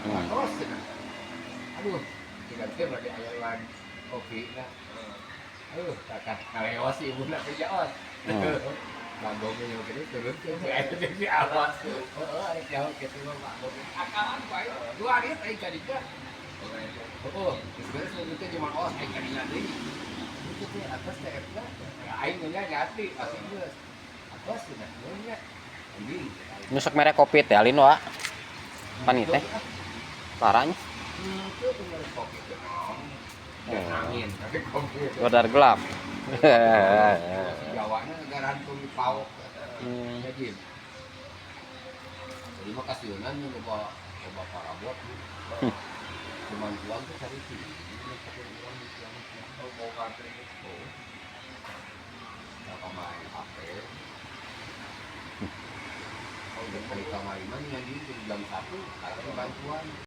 Terus cenah. Aduh, tidak teh berarti aya luan kopi lah. Aduh, kakak ngalewas si ibu nak kerja os. Bagong nya gede turun ke si awas. Heeh, arek jauh kitu mah bagong. Akalan bae. 2 hari aing ka dieu. Oh, geus beres mobil teh cuma os aing ka dinya deui. Itu teh atas teh eta. Aing nya nyati asli geus. Atas cenah nya. Anjing. Nu sok mere kopi teh alin wa. Pan ieu teh parahnya. Itu tuh mere kopi teh naon. Angin, tapi kopi. Godar gelap. Jawana negara di paok. Ya Jim. Jadi mah kasieunan loba loba parabot. Cuman uang tuh cari sih. Uang di Oh, mau kartu. Oh. Siapa main HP. Oh, udah kali kamari mah yang di jam 1 ada bantuan.